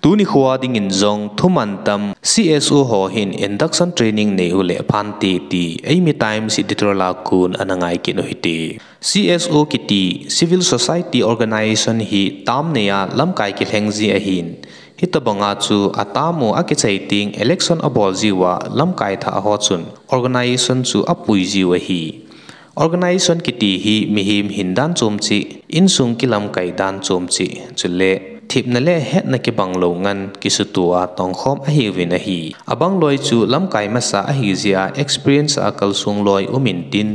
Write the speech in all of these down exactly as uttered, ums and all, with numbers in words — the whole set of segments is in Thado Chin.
Tuni khoa dingin jong thuman tam C S O ho hin induction training nei u le phante ti Eimi Times editorial a kon ana ngai kit u hite. C S O kiti Civil Society Organization hi term nei a lamkai kilheng ji ahin, hitobanga chu a term u akichai teng election abol jiuva lamkai thah ho chun organization chu apui jiu ahi. Organization kiti hi mihem hin dan chom cheh, insung kilamkai dan chom cheh, chule thepna le hetna kibang lou ngan kisuto a tongkhom ahiuvin ahi. Abang loi chu lamkai masa ahi jeh a experience a kalsong loi um intin,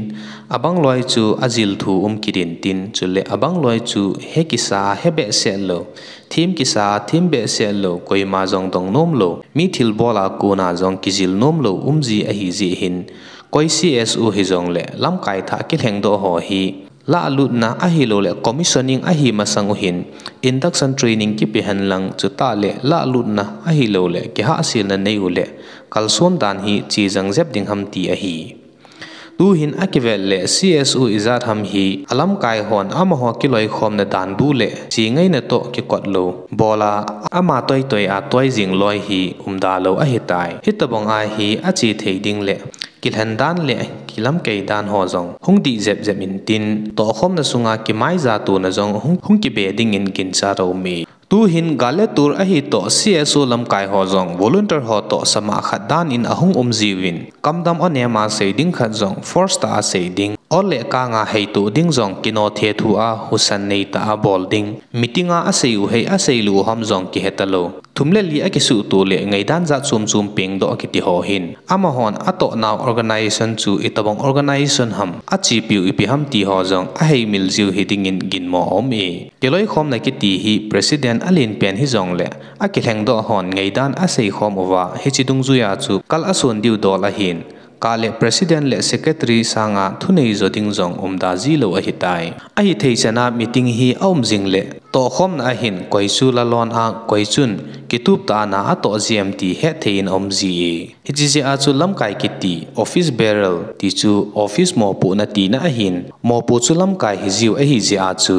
abang loi chu ajil thu um kit intin, chule abang loi chu he kisa a he behseh lou, them kisa a them behseh lou, koima jong dong nom lou, mi thilbol a kona jong kijil nom lou um ji ahi jeh hin, koi C S O hijongle lamkai thah kilhengdoh ho hi lahlutna ahilouleh commissioning ahi masang u hin induction training kipe henlang, chutah le lahlutna ahilouleh kihahselna nei u le kalson dan hi che jang jep ding ham ti ahi. Tuhin akivet le C S O ijat ham hi alamkai hon amaho kiloikhomna danbu le che ngaina toh kikot lou, bol a ama toitoi a toi jing loi hi umda lou ahitai. Hitobang a hi ache thei ding le kilhen dan le kilamkai dan ho jong hung dih jep jep intin, tohkhomna sunga kimaijatona jong hung, hung kibe dingin gincha aume. Tuhin gal le tul ahi toh C S O lamkai ho jong volunteer ho toh samah khat dan in ahung um jiuvin, kamdam onem a sei ding khat jong force tah a sei ding, ol le kang a heitoh ding jong kino thethu a husa neitah a bol ding, meeting a asei u hei asei lou u ham jong kihe talou, thum le li akisuhtoh le ngaidan jat chom chom pengdoh kiti ho hin, amahon atohnau organization chu itobang organization ham, achepiu ipi ham ti ho jong aheimil jiu hidingin ginmo aume. Kiloikhomna kiti hi president alenpen hijongle akilhengdoh hon ngaidan aseikhom uva hiche dungjuia chu kal ason diu dol ahin, kah le president le secretary sanga thunei jo ding jong umda jilou ahitai. Ahithei chana meeting hi aum jingle tohkhomna ahin koi chu lalon a koi chun kitup tah a na atoh jiem ti hetthei in aum jie. Hiche jeh a chu lamkai kiti office bearer ti chu office mopohna tina ahin, mopo chu lamkai hijiu ahi jeh a chu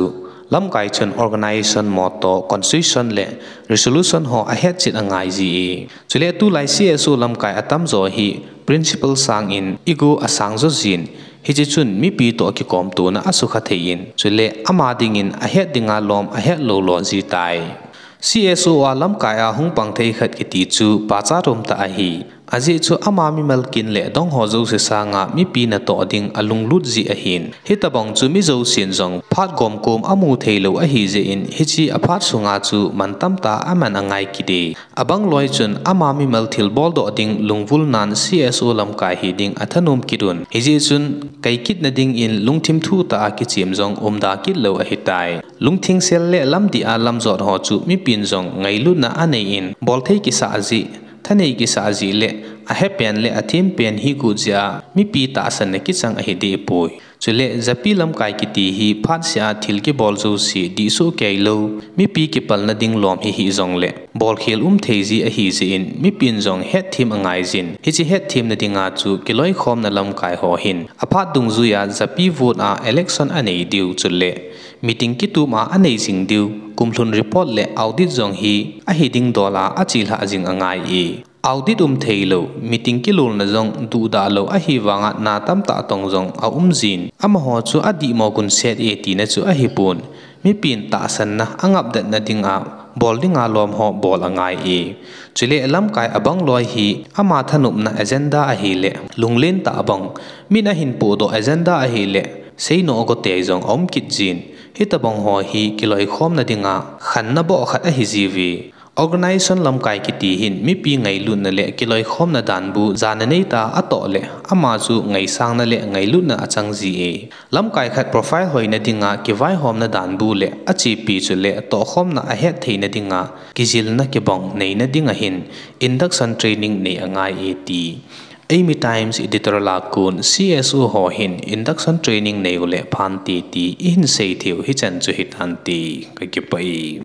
lamkai chun organization motto, constitution le resolution ho ahetchet angai jie. Chule tulai C S O lamkai atamjo hi principle sangin ego asang jo jin, hiche chun mipi toh kikomtona asukha thei in, chule ama dingin ahet dinga lom ahet lou lo jitai. C S O a lamkai a hung pang thei khat kiti chu pachat umtah ahi. Ajeh chu ama mimal kin le dongho jouse sanga mipi natoh ding alunglut jeh ahin, hitobang chu mi jousen jong phat gomkom amu theilou ahi jeh in hiche aphat sunga chu mantamtah a aman angai kite. Abang loi chun ama mimal thilboldoh ding lungvulnan C S O lamkai hiding athanom kit un. Hijeh chun kaikitna dingin lungthim thuhtah a kichem jong umda kit lou ahitai. Lungthengsel le lamdih a lamjot ho chu mipin jong ngailutna anei in, bolthei kisah jeh, thanei kisah jeh le ahepen le athempen hi got jeh a mipi tahsanna kichang ahidehpoi. Chule japi lamkai kiti hi phatseh a thil kibol jouse dihsoh keilou, mipi kipalna ding lom hi hijongle bolkhel umthei ji ahijeh in mipin jong hetthem angaijin, hiche hetthemna dinga chu kiloikhomna lamkai ho hin aphat dungjuia japi vote a election anei diu chule meeting kitup a anei jing diu, kumlhun report le audit jong hi ahiding dol a achelhah jing angai e. Audit umtheilou, meeting kilolna jong duhdalou ahivanga na tamtah tong jong aumjin, amaho chu adihmo gunset e tina chu ahipon, mipin tahsanna angapdatna dinga bol dinga lomho bol angai e. Chule lamkai abang loi hi ama thanopna agenda ahile, lunglen tah bang, min ahin pohdoh agenda ahile, seinoh gotei jong aum kit jin, hitobang ho hi kiloikhomna dinga khanna boh khat ahijiuve. Organisation lamkai kiti hin mipi ngailutna le kiloikhomna danbu jana neitah a atoh le, ama chu ngaisangna le ngailutna achang ji e. Lamkai khat profile hoina dinga kivaihomna danbu le achepi chule tohkhomna ahettheina dinga kijilna kibang neina dinga hin induction training nei angai e ti Eimi Times editorial a kon C S O ho hin induction training nei u le phante ti ihin seitheiu hichan chu hitante, kakipah e.